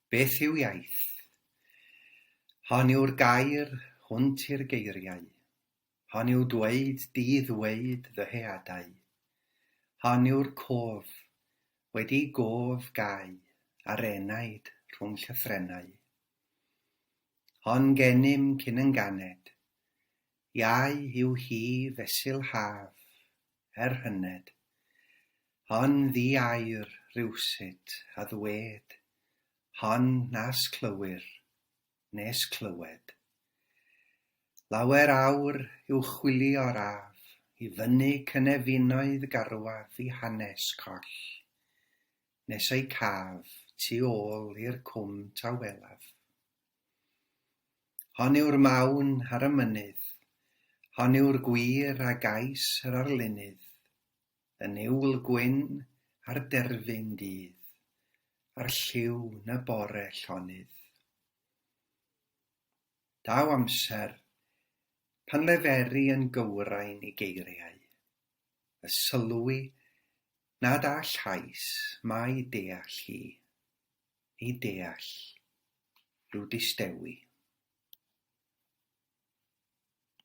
Beth yw iaith? Hon yw'r gair hwnt i'r geiriau. Hon yw dweud di-ddweud ddyheadau. Hon yw'r cof, wedi i gof gau a'r enaid rhwng llythrennau. Hon gennym cyn yn ganed. Iau yw hi fesul haf, er hyned. Hon ddi-air rywsut a ddwed, hon nas clywir, nes clywed. Lawer awr i'w chwilio'r af i fyny cynefinoedd garwaf i hanes coll, nes ei caf tu ôl i'r cwm tawelaf. Hon yw'r mawn ar y mynydd, hon yw'r gwir a gais yr arlunydd, y niwl gwyn ar derfyn dydd, a'r lliw yn y bore llonydd. Daw amser pan leferi yn gywrain i geiriau, y sylwi nad all llais mai deall hi. Ei deall yw distewi.